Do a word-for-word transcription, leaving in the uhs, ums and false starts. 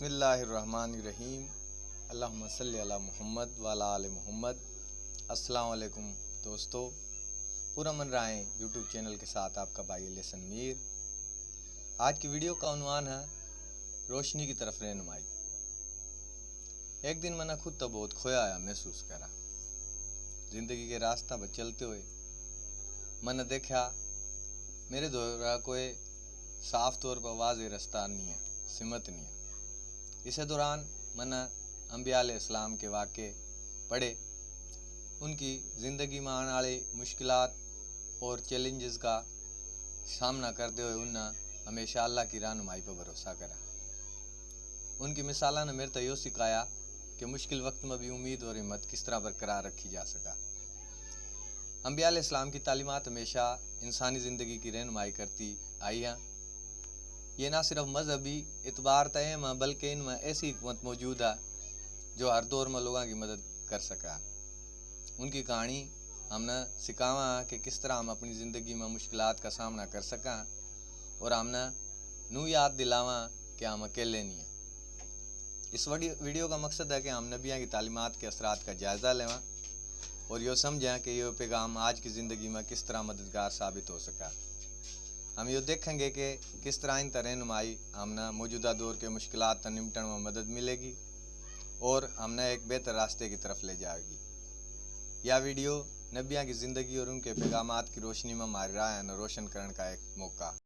बिस्मिल्लाहिर्रहमानिर्रहीम। अल्लाहुम्मा सल्लि अला मुहम्मद व अला आले मुहम्मद। अस्सलाम वालेकुम दोस्तों, पुरअमन राहें YouTube चैनल के साथ आपका भाई लेसन मीर। आज की वीडियो का उन्वान है रोशनी की तरफ रहनुमाई। एक दिन मन्नै खुद तो बहुत खोया होया महसूस करा। जिंदगी के रास्ता पर चलते हुए मन्नै देखा, मेरे धोरा कोई साफ तौर पर वाजे रास्ता नहीं है, सिमत नहीं है। इसे दौरान मन्नै अंबिया अलैहिस्सलाम के वाक़े पढ़े, उनकी ज़िंदगी में आने वाली मुश्किलात और चैलेंजेस का सामना करते हुए उन्हें हमेशा अल्लाह की रहनुमाई पर भरोसा करा। उनकी मिसालां ने मेरे तै यो सिखाया कि मुश्किल वक्त में भी उम्मीद और हिम्मत किस तरह बरकरार रखी जा सका। अंबिया अलैहिस्सलाम की तालीमात हमेशा इंसानी ज़िंदगी की रहनुमाई करती आई हैं। ये ना सिर्फ मजहबी एतबार तय हैं, बल्कि इनमें ऐसी हिकमत मौजूद है जो हर दौर में लोगों की मदद कर सका। उनकी कहानी हमने सिखावा कि किस तरह हम अपनी ज़िंदगी में मुश्किलात का सामना कर सका और हमने नू याद दिलावा कि हम अकेले नहीं हैं। इस वडी-, वीडियो का मकसद है कि हम नबियां की तालीमात के असरात का जायज़ा लेवा और यो समझा कि यो पैगाम आज की ज़िंदगी में किस तरह मददगार साबित हो सका। हम यो देखेंगे कि किस तरह इन रहनुमाई हमने मौजूदा दौर के मुश्किलात तै निपटण में मदद मिलेगी और हमने एक बेहतर रास्ते की तरफ ले जाएगी। यह वीडियो नबियां की ज़िंदगी और उनके पैगामात की रोशनी में हमारी राह न रोशन करण का एक मौका।